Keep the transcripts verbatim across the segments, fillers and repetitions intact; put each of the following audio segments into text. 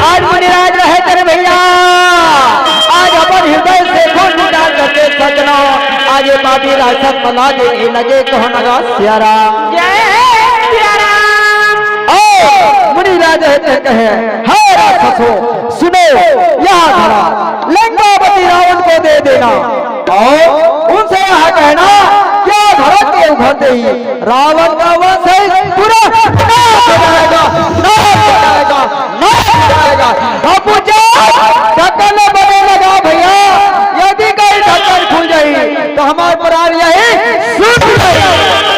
आज मुनिराज रहे तेरे भैया, आज अपन हृदय से फूल निकाल करके सजना, आज ये पापी राक्षस मना दे लगे कहो नगा सिया राम। जय सिया राम। और मुनिराज रहे तेरे कहे, हे राक्षसों, सुनो, यह घड़ा लंकापति रावण को दे देना। और उनसे यह कहना कि घड़ा के उभरते ही रावण का वंश पूरा नाश हो जाएगा, नाश हो जाएगा, नाश हो जाएगा। अब मुझे ढक्कन बने लगा भैया, यदि कहीं ढक्कन खुल जाई तो हमार प्राण यही छूट जाई।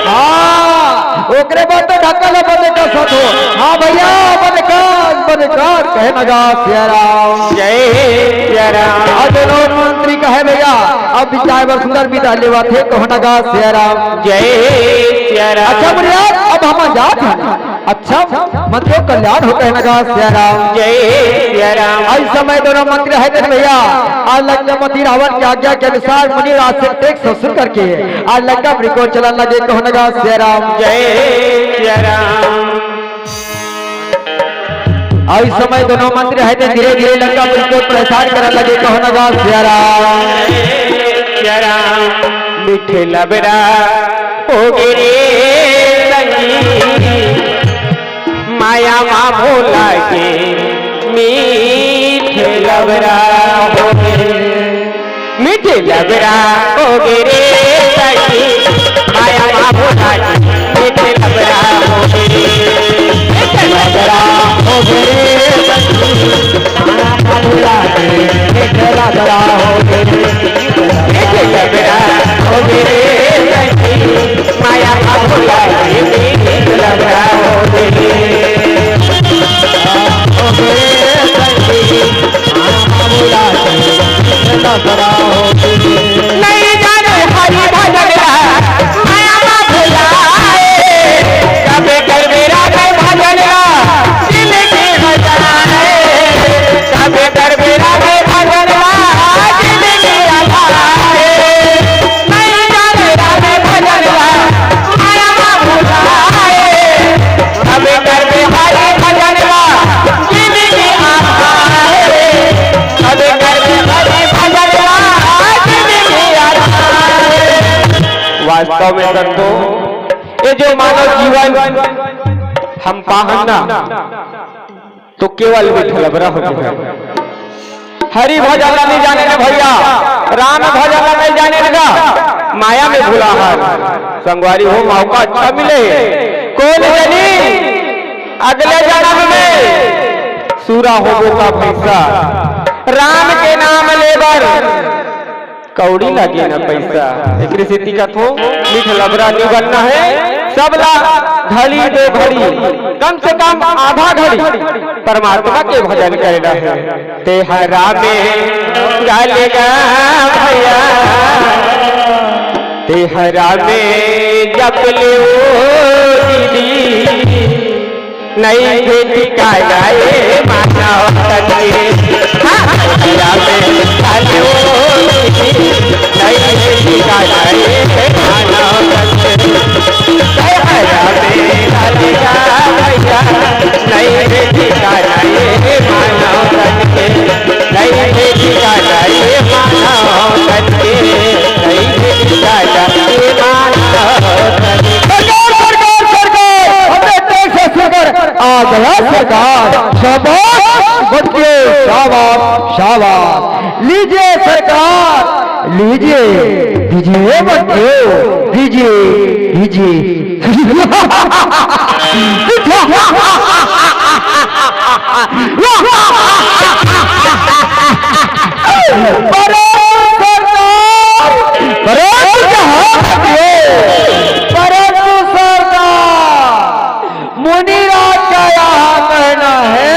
हाँ, ओकरे बाद तो ढक्कन बने का साथ हो। हाँ भैया, बने का, बने का, कहे नगा सिया राम। जय सिया राम। और दोनों मंत्री कहे भैया, अब विचार बर सुंदर विदा लेवा थे, कहो नगा सिया राम। जय सिया राम। अच्छा मुनिराज, अब हम जात हैं। अच्छा, मंत्रियों कल्याण हो, कहे नगा सिया राम। जय सिया राम। इस समय दोनों मंत्री है तेरे भैया, आज लंकापति रावण की आज्ञा के अनुसार मुनिराज से टेक ससुर करके आज लंकापुरी को चलन लगे, कहो नगा सिया राम। जय सिया राम। और इस समय दोनों मंत्री है ते धीरे धीरे लंकापुरी को प्रसार करन लगे, कहो नगा सिया राम। सिया राम। मीठे लबरा हो गे रे संगी, माया मा भोला के मीठे लबरा हो गे। मीठे लबरा हो गे रे सखी, माया मा भोला के मीठे लबरा हो गे। मीठे लबरा हो गे रे सखी, माया मा भोला के मीठे लबरा हो गे। मीठे लबरा हो गे रे सखी, माया मा भोला के मीठे लबरा हो गे। नहीं जाने हरि भजन ला, माया मा भुलाए। कबे करबे राम भजन ला, जिंदगी हो जाए। कबे करबे राम भजन ला, जिंदगी हो जाए। नहीं जाने राम भजन ला, माया मा भुलाए। कबे करबे हरि भजन ला, जिंदगी आधार। कबे करबे हरि भजन ला, जिंदगी आधार। वास्तव में संतो, ये जो मानव जीवन हम पाहन ना, तो केवल मीठे लबरा हो गे। हरि भजन ला नहीं जाने ना भैया, राम भजन ला नहीं जाने ना, माया में भुला हन। संगवारी हो, मौका अच्छा मिले, कोन जनी अगले जन्म में सूरा होबो का भैंसा, राम के नाम लेबर कौड़ी लागे ना पैसा। एकरे सेती कथो, मीठ लबरा नी बनना है, सबला घड़ी दो घड़ी, कम से कम आधा घड़ी परमात्मा के भजन करना है। तेहरा में गालेगा भैया, तेहरा में जप ले ओ दीदी, नहीं थे ठिकाना ए मानव तन के। हाँ, तेहरा में गाले ओ दीदी, नहीं थे ठिकाना ए मानव तन के। तेहरा में गालेगा भैया, नहीं थे ठिकाना ए मानव तन के। नहीं थे ठिकाना ए मानव तन के, नहीं थे ठिकाना ए मानव तन के। सरकार, सरकार, सरकार, हमने तेज से सुंदर आ गया सरकार। शाबाश, बच्चों, शाबाश, शाबाश। लीजिए सरकार, लीजिए, दीजिए बच्चों, दीजिए, दीजिए। परंतु सरकार, परंतु सरकार, मुनिराज का यहाँ कहना है,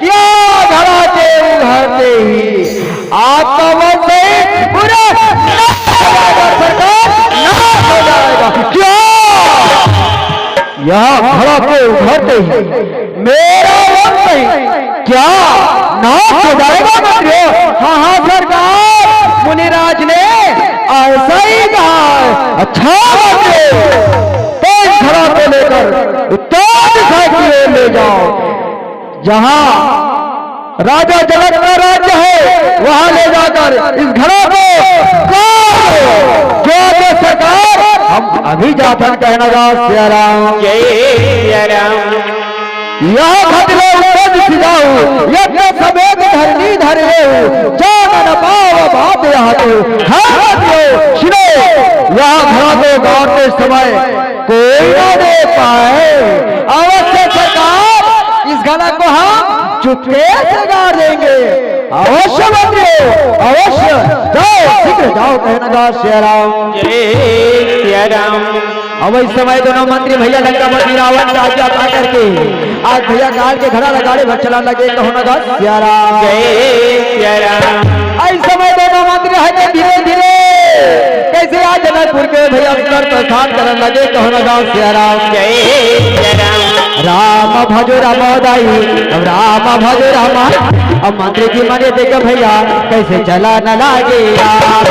क्या घड़ा के उघरते ही आपका वंश पूरा नाश हो जाएगा सरकार, नाश हो जाएगा। क्या यह घड़ा के उघरते ही मेरा वंश क्या नाश हो जाएगा मंत्रियों? हाँ, हाँ सरकार, मुनिराज ने ऐसा ही कहा है। अच्छा मंत्री, तो इस घड़ा को लेकर उत्तर दिशा की ओर ले जाओ, जहाँ राजा जनक का राज्य है, वहां ले जाकर इस घड़ा को काट दो। जो आज्ञा सरकार, हम अभी जाथन कहना गा सिया राम। जय सिया राम। यह घट लो उत्पन्न सिजाऊ, यज्ञ समेत धरनी धर लेऊ, जान न पाव बात यह तू, हर दियो सिने। यह घड़ा को गाड़ते समय कोई ना देख पाए। अवश्य सरकार, इस घड़ा को हम चुपके से गाड़ देंगे। अवश्य मंत्री, अवश्य जाओ, शीघ्र जाओ कहना गा सिया राम। जय सिया राम। अब इस समय दोनों मंत्री भैया लंकापति रावण से आज्ञा पा करके आज भैया काल के घड़ा ल गाड़े बर चला लगे कहना गा सिया राम। जय सिया राम। इस समय दोनों मंत्री है तो धीरे धीरे कैसे आज जनकपुर के भैया सुंदर प्रस्थान करन लगे कहना गा सिया राम। जय सिया राम। राम भजो राम दाई, राम भजो राम। अब मंत्री जी मने देख भैया कैसे चला न लागे राम।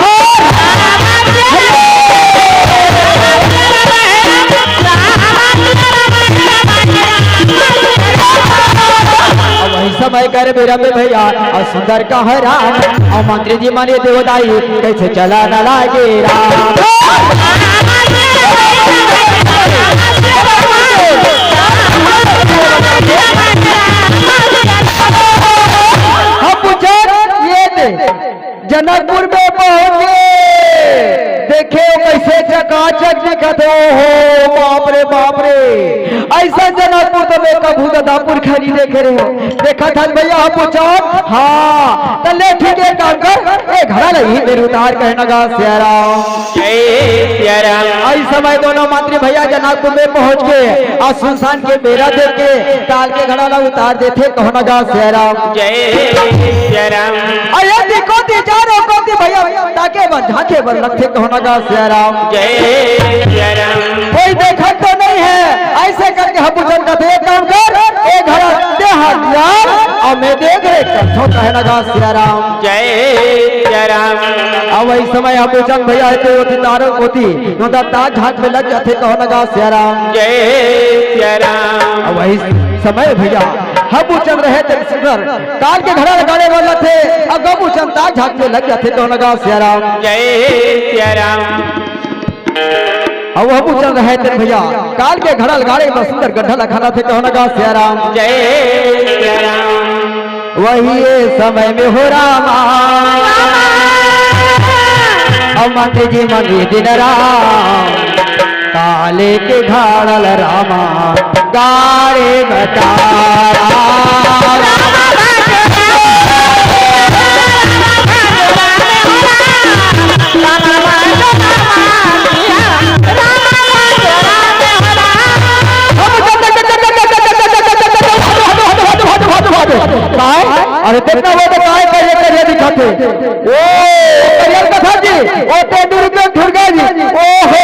अब वही समय कर बेरा में भैया और सुंदर कह राम और मंत्री जी मने देवदाई कैसे चला न लागे राम। हम पूछे ये दे, जनकपुर में पहुंचे, देखे वो कैसे चकाचक दिखत हे। ओहो, बाप रे, बाप रे, ऐसा जनकपुर तो मैं कभू ददापुर खरी देखे रहे हो। देखत हस भैया, हम पूछत, हाँ, त ले ठीक हे, एक काम कर, ए घड़ा ल इही मेर उतार कहना गा सिया राम। जय सिया राम। इस समय दोनों मंत्री भैया जनकपुर में पहुंच के अउ सुनसान के बेरा देख के काल के घड़ा ल उतार देथे कहना गा सिया राम। जय सिया राम। अरे देखो दी चारों कोती भैया ताके बर झांके बर लगथे कहना गा सिया राम। जय सिया राम। कोई देखत तो नहीं है, ऐसे करके हम पूछन कथे, एक काम कर, ए घड़ा दे हाथ यार, अउ मैं देख रेख करथों कहना गा सिया राम। जय सिया राम। अब वही समय हम पूछन भैया है तो ओती तारो ओती, नोदा ताक झांक में लग जाथे कहना गा सिया राम। जय सिया राम। अब वही समय भैया हम पूछन रहे थे सुंदर, काल के घड़ा ल गाड़े वाला थे, अब गबू चंद ताक झांक में लग जाथे कहना गा सिया राम। जय सिया राम। अब वह पूछन रहे तेन भैया, काल के घड़ा ल गाड़े बर सुंदर गड्ढा ल खना थे कहना गा सिया राम। जय सिया राम। वही ये समय में हो रामा, अब मंत्री जी मनी दिन राम, काले के घड़ा ल रामा, गाड़े बता राम। काय? अरे तेतना वो तो काय करिया करिया दिखाथे। ओ करिया कथा जी, ओ तेंदुरी के ठुरगा जी। ओहो,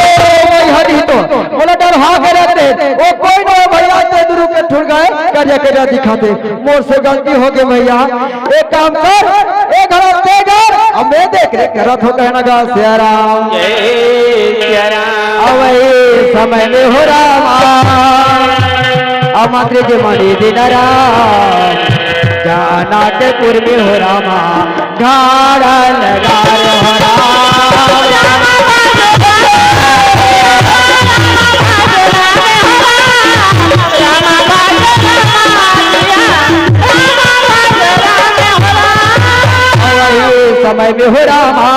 भाई हद ही तो। बोला डर हा करे थे। ओ कोई नहीं भैया, तेंदुरी के ठुरगा हे, करिया करिया दिखाथे। मोर से गलती हो गई भैया। एक काम कर, एक घड़ा दे घर, अब मैं देख रेख करत हो कहना गा सिया राम। जय सिया राम। अब वही समय में हो रामा, अब मंत्री जी मनी दिन राम, जाना के पुर में हो रामा, घड़ा लगा हो राम। समय में हो रामा,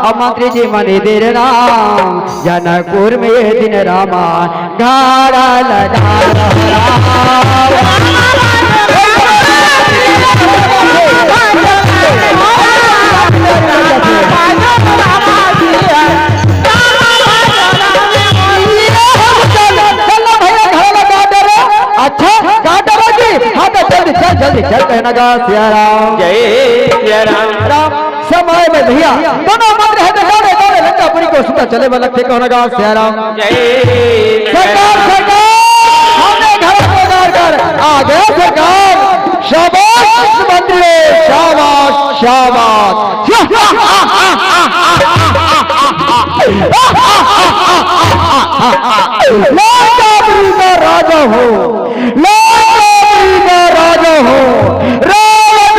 अब मंत्री जी मनी दिन राम, जनकपुर में ये दिन रामा, घड़ा लगा राम। चल, चल ना भैया, घड़ा लगा दे रे। अच्छा, गा डरो जी। हाँ, तो जल्दी चल, जल्दी चल, कहना गा सिया राम। जय सिया राम। राम समय में भैया दोनों मंत्री है तो दौड़े, दौड़े लंकापुरी को सुता चले वाला थे कहना गा सिया राम। जय सिया सरकार, राम। सरकार, हमने घड़ा को गाड़ कर आ गया सरकार। शाबाश मंत्री, शाबाश, शाबाश। लंकापुरी का राजा हो, लंकापुरी का राजा हो, रावण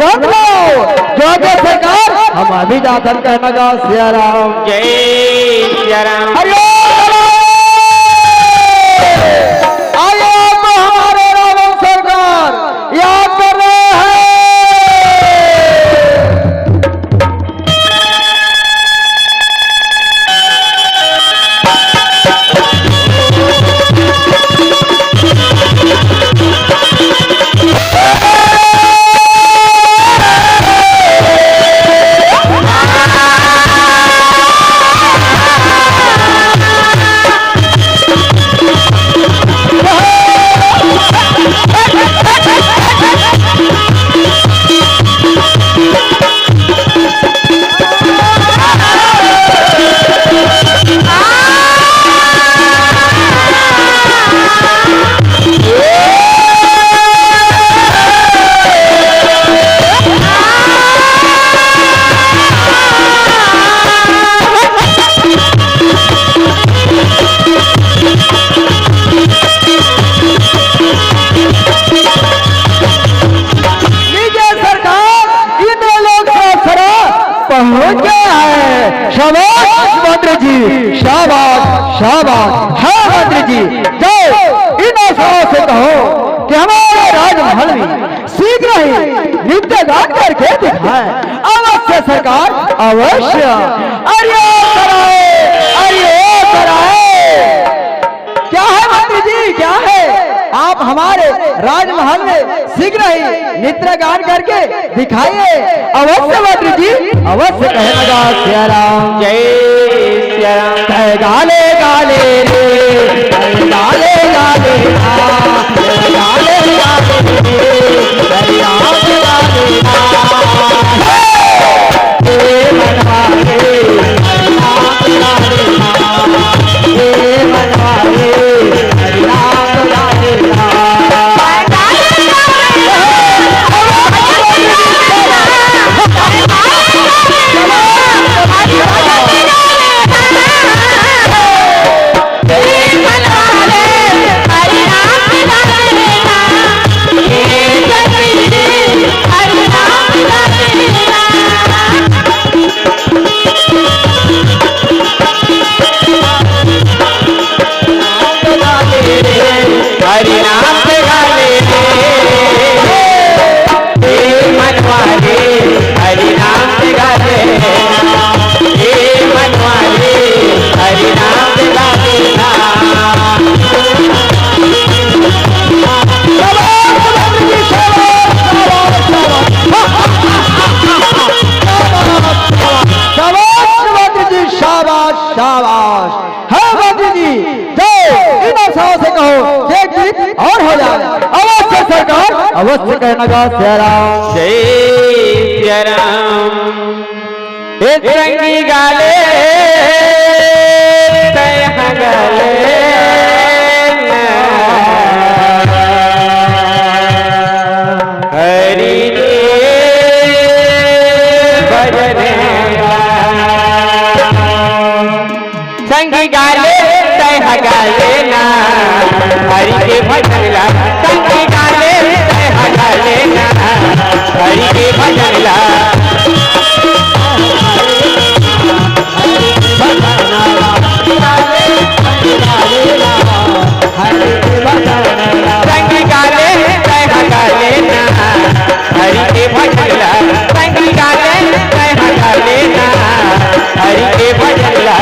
मतलब, जो आगे सरकार, हम अभी जाथन कहना गा सिया राम। जय सिया राम। हरि ओम। आइए, आपको हमारे रावण सरकार याद कर रहे हैं। लीजिए सरकार, इंद्रलोक का सरा पहुंच गया है। शाबाश मंत्री जी, शाबाश, शाबाश। हाँ मंत्री जी, जाओ, इन अफसरों से कहो कि हमारे राजमहल में शीघ्र ही नृत्य गान करके दिखाएं। अवश्य सरकार, अवश्य। अरे ओ सराय, अरे ओ सराय। क्या है मंत्री जी, क्या है? आप हमारे राजमहल में शीघ्र ही नृत्य गान करके दिखाइए। अवश्य मंत्री जी, अवश्य। कहना गा सिया राम। जय सिया राम। कह गाले गाले रे, कह गाले गाले रा, कह गाले गाले रे, कह गाले गाले रा। हे! हे मनवा रे, हरि नाम गाले रा। हे मनवा रे, हरि नाम गाले रा। हरि नाम के गाले रे, हे मनवा रे, हरि नाम के गाले। हे मनवा रे, हरि नाम के गाले ना। शाबाश, शाबाश, शाबाश, शाबाश। शाबाश, शाबाश, शाबाश। हाँ, मंत्री जी, जाओ, इन अफसरों से कहो, एक गीत और हो जाए। अवश्य सरकार, अवश्य कहना गा सिया राम। जय सिया राम। ए संगी गाले, तय गाले ना। हरि के भजन गा। संगी गाले, तय ह गाले ना, हरि के भजन ला। संगी गाले, तय ह गाले ना, हरि के भजन ला। संगी गाले, तय ह गाले ना, हरि के भजन ला। संगी गाले, तय ह गाले ना, हरि के भजन ला।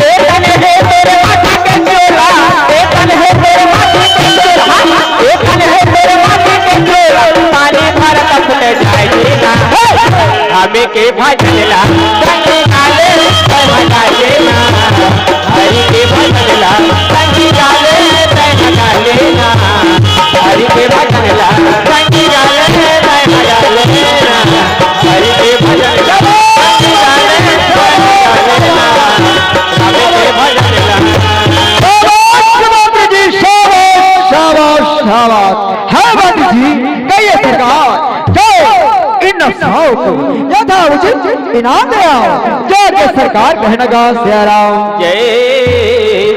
ए तन हे तोरे माथा के चोला, ए तन हे तोरे माथा के चोला, ए तन हे तोरे माथा के चोला, पानी भर कप ले जाए ना। हमें के भजन ला, संगी गाले, तय ह गाले ना। हरि के भजन ला, संगी गाले, तय ह गाले ना। हरि के भजन ला, संगी गाले, तय ह गाले ना। हरि के भजन ला, संगी गाले, तय ह गाले ना। हरि के भजन ला। शाबाश मंत्री जी, शाबाश, शाबाश, शाबाश। हाँ मंत्री जी, कहिए सरकार, जाओ इन अफसरों को यथा इनाम दे आओ। जय जय सरकार कहना गा सिया राम। जय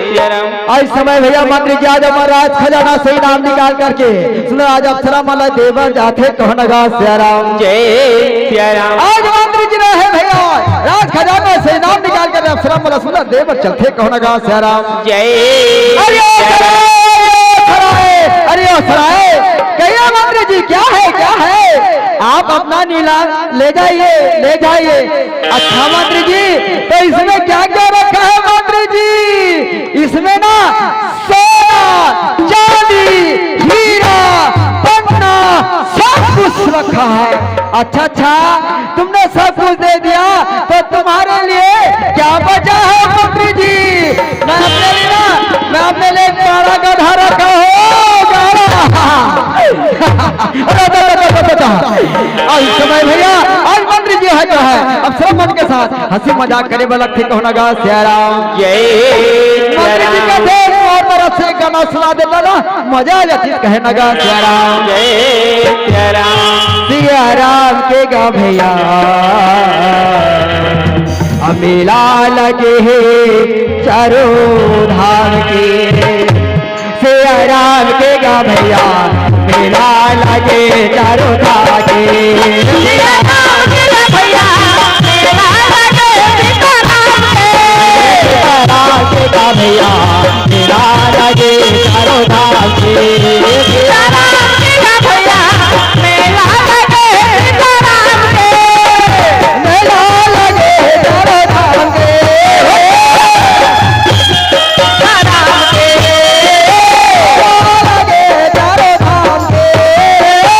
सिया राम। आज समय भैया मंत्री जी आज हमर राज खजाना से इनाम निकाल करके सुंदर आज अप्सरा मन ला देबर जाथे कहना गा सिया राम। जय सिया राम। आज मंत्री जी रहे भैया राज खजाना से इनाम निकाल कर अप्सरा मन ला सुंदर देबर चलथे कहना गा सिया राम। जय अरे ओ सिया राम। सराय, अरे ओ सराय, कहिए मंत्री जी क्या है, क्या है? आप अपना नीला ले जाइए, ले जाइए। अच्छा मंत्री जी, तो इसमें क्या क्या रखा है मंत्री जी? इसमें ना सोना, चांदी, हीरा, पन्ना, सब कुछ रखा है। अच्छा अच्छा, तुमने सब कुछ दे दिया तो तुम्हारे लिए क्या बचा है मंत्री जी? मैं अपने लिए ना, मैं अपने लिए एक गाड़ा गधा रखा हूँ, गाड़ा। अरे, अरे, अरे, अरे, अरे, अरे। आज समय भैया, आज मंत्री जी है क्या है, अप्सरा मन के साथ हंसी मजाक करे वाला थे कहना गा सिया राम। जय सिया राम। मंत्री जी का थे और तरफ से गाना सुना देता ना, मजा आ जाती कहना गा सिया राम। जय सिया राम। सिया राम के गा भैया, अब मेला लगे हे चारों धाम के। सिया राम के गा भैया, मेला लगे चारों धाम के। सिया राम के गा भैया, मेला लगे सीताराम के। सिया राम के गा भैया, मेला लगे चारों धाम के। सिया राम के गा भैया, मेला लगे सीताराम के। मेला लगे चारों धाम के। सीताराम के। मेला लगे चारों धाम के। मेला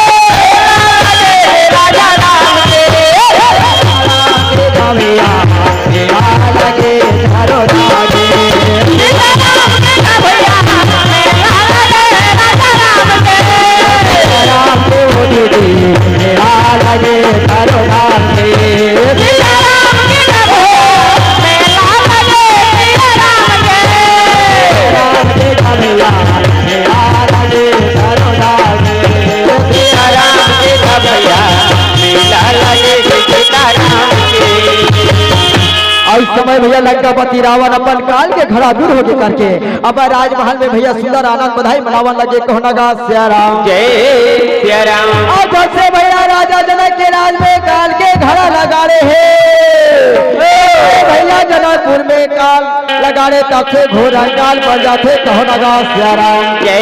लगे राजा राम के। सीताराम के गा भैया, मेला लगे चारों धाम के। सीताराम के गा भैया, मेला लगे राजा राम के। राम के ओ दीदी, मेला लगे चारों धाम के। सीताराम के गा भैया, मेला लगे सिया राम के। राम के गा भैया, मेला लगे चारों धाम के। सिया राम के गा भैया, मेला लगे सीताराम के। अउ इस समय भैया लंकापति रावण अपन काल के घड़ा दूर होके करके अब राजमहल में भैया सुंदर आनंद बधाई मनावन लगे कहना गा सिया राम। जय सिया राम। अब जब से भैया राजा जनक के राज में काल के घड़ा लगा रहे हे, ए भैया जनकपुर में काल लगा रहे तब से घोर अंकाल पड़ जाथे कहना गा सिया राम। जय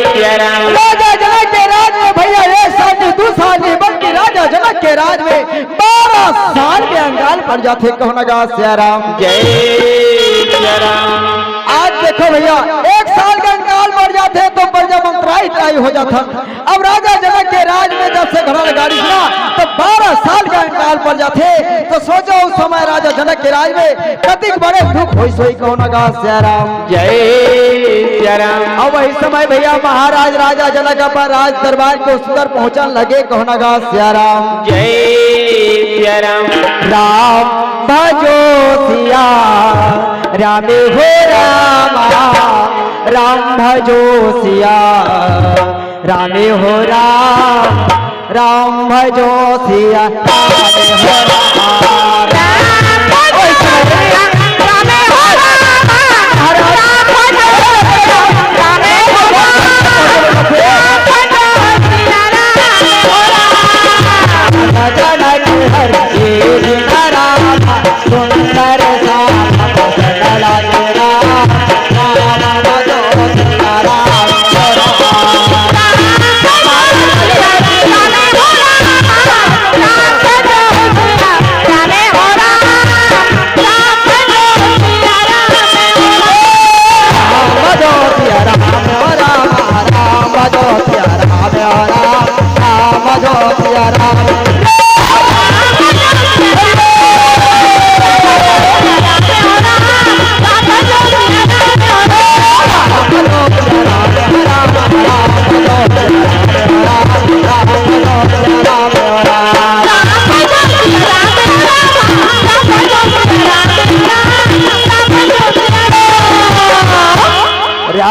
सिया राम। राजा जनक के राज में भैया एक साल नहीं, दो साल नहीं, बल्कि राजा जनक के राज में बारह साल के अंकाल पड़ जाथे कहना गा सिया राम। जय सिया राम। आज देखो भैया, एक साल के अंकाल पड़ जाथे तो प्रजा मंत्राई त्राई हो जाथन। अब राजा जनक के राज में जब से घड़ा लगा रहिस ना, तो बारह साल के अंकाल पड़ जाथे। तो सोचो उस समय राजा जनक के राज में कतिक बड़े दुख होइस होही कहना गा सिया राम। जय सिया राम। अब वही समय भैया महाराज राजा जनक अपन राज दरबार के सुंदर पहुंचन लगे कहना गा सिया राम। जय सिया राम। राम भजो सिया राम हो रामा, राम भजो सिया राम हो राम, राम भजो सिया राम हो राम।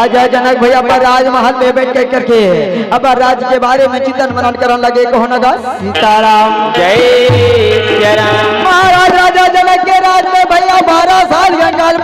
राजा जनक भैया अपन राजमहल में बैठ के करके अपन राज के बारे में चिंतन मनन करन लगे। कहो न गा सीताराम। जय सिया राम। महाराज राजा जनक के राज में भैया बारह साल के काल